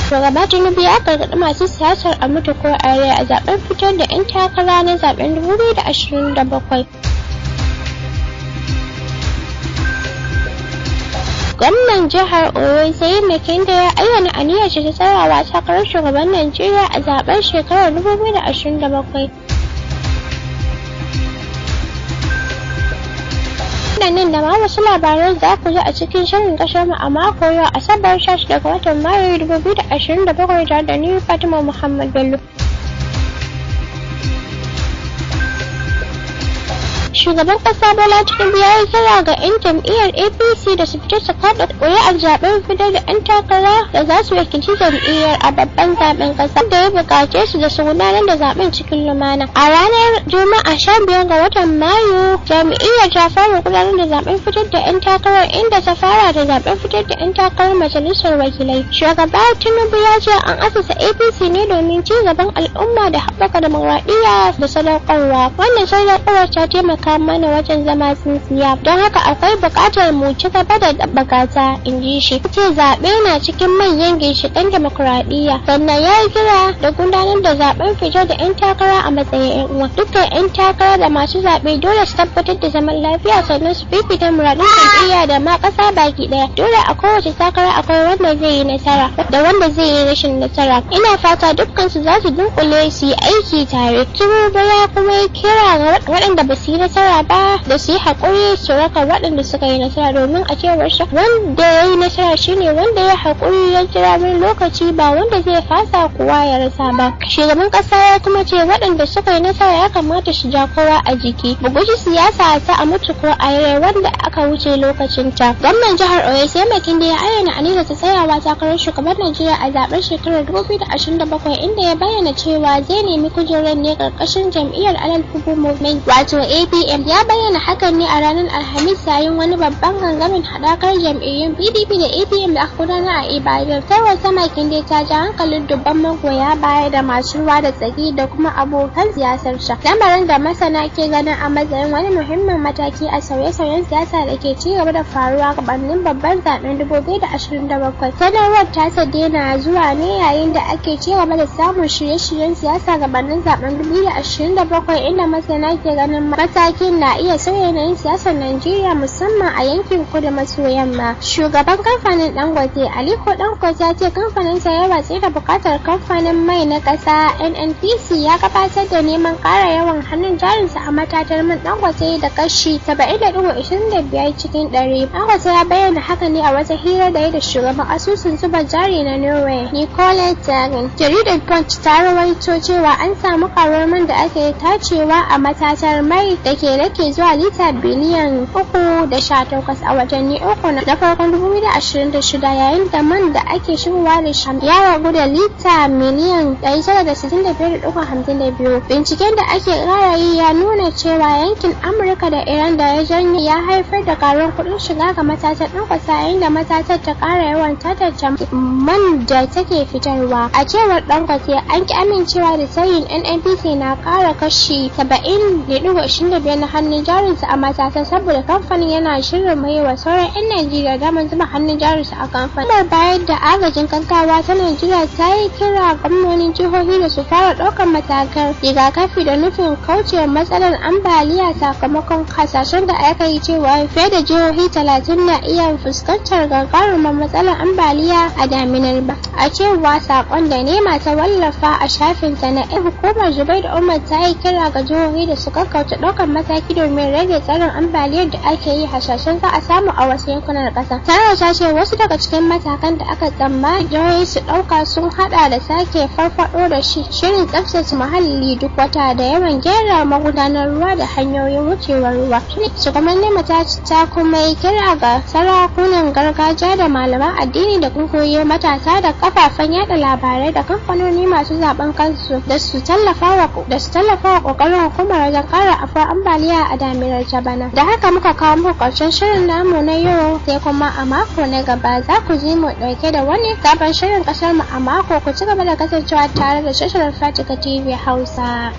Shugaba Tinubu ya gargaɗi masu siyasar a mutu ko a rai a zaben fitar da 'yan takara na zaben 2027. Gwamnan jihar Oyo Seyi Makinde ya ayyana aniyar shi ta tsayawa takarar shugaban Najeriya a zaben shekarar 2027. Waɗannan da ma wasu labaran za ku ji a cikin shirin ƙasar mu a mako yau Asabar 16 ga watan Mayu 2027 tare da ni Fatima Muhammad Bello. Shugaban ƙasa Bola Tinubu ya yi kira ga 'yan jam'iyyar APC da su fito su kaɗa ƙuri'ar zaɓen fitar da 'yan takara da za su wakilci jam'iyyar a babban zaɓen ƙasa, da ya buƙace su da su gudanar da zaɓen cikin lumana. A ranar Juma'a 15 ga watan Mayu, jam'iyyar ta fara gudanar da zaɓen fitar da 'yan takarar, inda ta fara da zaɓen fitar da 'yan takarar majalisar wakilai. Shugaba Tinubu ya ce an asasa APC ne domin ci gaban al'umma da haɓaka dimokuraɗiyya da sadaukarwa. Wannan sadaukarwar ta taimaka mana wajen zama tsintsiya, don haka akwai buƙatar mu ci gaba da ɗabbaka ta, in ji shi. Ce zaɓe na cikin manyan ginshiƙan dimokuraɗiyya, sannan ya yi kira da gudanar da zaɓen fitar da 'yan takara a matsayin 'yan uwa. Dukkan 'yan takara da masu zaɓe dole su tabbatar da zaman lafiya, sannan su fifita muradun jam'iyya da ma ƙasa baki ɗaya. Dole a kowace takara akwai wanda zai yi nasara da wanda zai yi rashin nasara. Ina fata dukkan su za su dunkule su yi aiki tare. Tinubu ya kuma yi kira ga waɗanda ba su yi nasara ba da su yi haƙuri su raka waɗanda suka yi nasara, domin a cewar shi wanda ya yi nasara shine wanda ya haƙuri ya jira wani lokaci, ba wanda zai fasa kuwa ya rasa ba. Shugaban ƙasa ya kuma ce waɗanda suka yi nasara ya kamata su ja kowa a jiki. Mu guji siyasa ta a mutu ko a yi wanda aka wuce lokacin ta. Gwamnan jihar Oyo Seyi Makinde ya ayyana aniyar ta tsayawa takarar shugaban Najeriya a zaben shekarar 2027, inda ya bayyana cewa zai nemi kujerar ne ƙarƙashin jam'iyyar Alal People Movement wato APM. Ya bayyana hakan ne a ranar Alhamis yayin wani babban gangamin haɗakar jam'iyyun PDP da APM da aka gudanar a Ibadan. Sarwar Makinde ta ja hankalin dubban magoya baya da masu ruwa da tsaki da kuma abokan siyasar sa. Lamarin da masana ke ganin a matsayin wani muhimmin mataki a sauye-sauyen siyasa da ke ci gaba da faruwa gabanin babban zaben 2027. Sanarwar ta daina zuwa ne yayin da ake ci gaba da samun shirye-shiryen siyasa gabanin zaben 2027, inda masana ke ganin matakin na iya sauya yanayin siyasar Najeriya, musamman a yankin kudu maso yamma. Shugaban kamfanin Dangote, Aliko Dangote, ya ce kamfaninsa ya watsi da bukatar kamfanin mai na ƙasa NNPC ya gabatar da neman ƙara yawan hannun jarinsa a matatar man Dangote da kashi 70.25 cikin 100. Dangote ya bayyana haka ne a wata hira da ya da shugaban asusun zuba jari na Norway, Nicolai Tangen. Jaridar Punch ta rawaito cewa an samu karuwar man da ake tacewa a matatar mai da ke rake zuwa lita biliyan 3.18 a watanni uku na farkon 2026, yayin da man da ake shigowa da shi ya ragu da lita miliyan 965.52. Binciken da ake ƙara yi ya nuna cewa yankin Amurka da Iran da ya janyo ya haifar da karuwar kuɗin shiga ga matatar Dangote, yayin da matatar ta ƙara yawan tatace man da take fitarwa. A cewar Dangote, an ki amincewa da tayin NNPC na ƙara kashi 70.25 na hannun jarinsa a matatar saboda kamfanin yana shirin mai wa sauran 'yan Najeriya damar zuba hannun jarinsa a kamfanin. Hukumar bayar da agajin gaggawa ta Najeriya ta yi kira gwamnonin jihohi da su fara ɗaukar matakan rigakafi da nufin kaucewa matsalar ambaliya, sakamakon hasashen da aka yi cewa fiye da jihohi 30 na iya fuskantar gagarumar matsalar ambaliya a daminar ba. A cewa sakon da NEMA ta wallafa a shafinta na hukumar Zubair Umar ta yi kira ga jihohi da su gaggauta ɗaukar mataki domin rage tsarin ambaliyar da ake yi hasashen za a samu a wasu yankunan ƙasa. Sanarwar ta ce wasu daga cikin matakan da aka tsammani jihohi su ɗauka sun haɗa da sake farfaɗo da shirin tsaftace muhalli duk wata da yawan gyara magudanar ruwa da hanyoyin wucewar ruwa. Shugaban NEMA ta kuma yi kira ga sarakunan gargajiya da malaman addini da kungiyoyin matasa da kafafen yada labarai da kamfanoni masu zaben kansu da su tallafa wa kokarin hukumar wajen kara afuwar ambaliya a daminar ta bana. Da haka muka kawo muku karshen shirin namu na yau, sai kuma a mako na gaba za ku ji mu dauke da wani sabon shirin kasar mu a mako. Ku ci gaba da kasancewa tare da tashar Fatika TV Hausa.